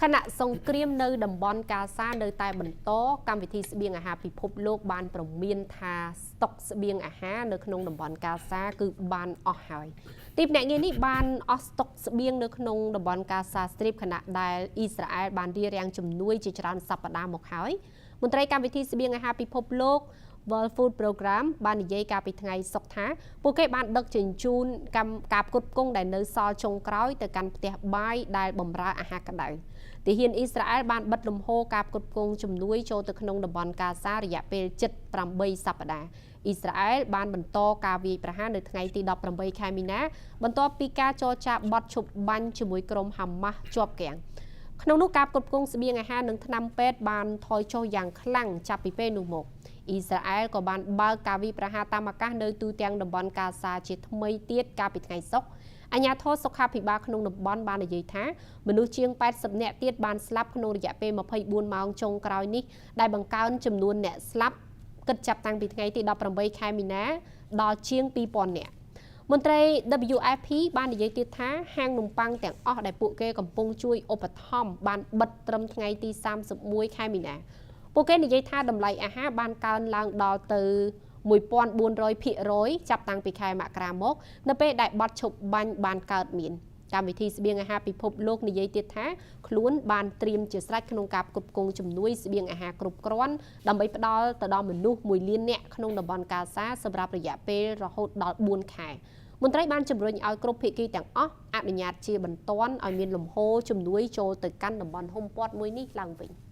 ខណៈសង្គ្រាមនៅតំបន់កាសានៅតែបន្តកម្មវិធីស្បៀងអាហារពិភពលោកបានព្រមានថាស្តុកស្បៀងអាហារនៅក្នុងតំបន់កាសាគឺបានអស់ហើយទីភ្នាក់ងារនេះបានអស់ស្តុកស្បៀងនៅក្នុងតំបន់កាសាស្ទ្រីបខណៈដែលអ៊ីស្រាអែលបានរារាំងជំនួយជាច្រើនសប្តាហ៍មកហើយមន្ត្រីកម្មវិធីស្បៀងអាហារពិភពលោក World Food Program បាននិយាយកាលពីថ្ងៃសុក្រថាពួកគេបានដឹកជញ្ជូនកម្មការផ្គត់ផ្គង់ដែលនៅសល់ចុងក្រោយទៅកាន់ផ្ទះបាយដែលបម្រើអាហារក្តៅទាហានអ៊ីស្រាអែលបានបិទលំហូរការផ្គត់ផ្គង់ជំនួយចូលទៅក្នុងតំបន់កាសារយៈពេលជិត8សប្តាហ៍អ៊ីស្រាអែលបានបន្តការវាយប្រហារនៅថ្ងៃទី18ខែមីនាបន្ទាប់ពីការចរចាបទឈប់បាញ់ជាមួយក្រុមហាម៉ាស់ជាប់គាំងក្នុងនោះការផ្គត់ផ្គង់ស្បៀងអាហារនិងថ្នាំពេទ្យបានថយចុះយ៉ាងខ្លាំងចាប់ពីពេលនោះមកអ៊ីស្រាអែលក៏បានបើកការវាយប្រហារតាមអាកាសនៅទូទាំងតំបន់កាសាជាថ្មីទៀតកាលពីថ្ងៃសុក្រអាជ្ញាធរសុខាភិបាលក្នុងតំបន់បាននិយាយថាមនុស្សជាង80នាក់ទៀតបានស្លាប់ក្នុងរយៈពេល24ម៉ោងចុងក្រោយនេះដែលបង្កើនចំនួនអ្នកស្លាប់គិតចាប់តាំងពីថ្ងៃទី18ខែមីនាដល់ជាង2000នាក់មន្ត្រី WFP បាននិយាយទៀតថាហាងនំប៉័ងទាំងអស់ដែលពួកគេកំពុងជួយឧបត្ថម្ភបានបិទត្រឹមថ្ងៃទី31ខែមីនាពួកគេនិយាយថាតម្លៃអាហារបានកើនឡើងដល់ទៅ1400%ចាប់តាំងពីខែមករាមកនៅពេលដែលបទឈប់បាញ់បានកើតមានកម្មវិធីស្បៀងអាហារពិភពលោកនិយាយទៀតថាខ្លួនបានត្រៀមជាស្រេចក្នុងការផ្គត់ផ្គង់ជំនួយស្បៀងអាហារគ្រប់គ្រាន់ដើម្បីផ្ដល់ទៅដល់មនុស្ស1លាននាក់ក្នុងតំបន់កាសាសម្រាប់រយៈពេលរហូតដល់4ខែមន្ត្រីបានជំរុញឲ្យគ្រប់ភាគីទាំងអស់អនុញ្ញាតជាបន្ទាន់ឲ្យមានលំហូរជំនួយចូលទៅកាន់តំបន់ហ៊ុមព័ទ្ធមួយនេះឡើងវិញ។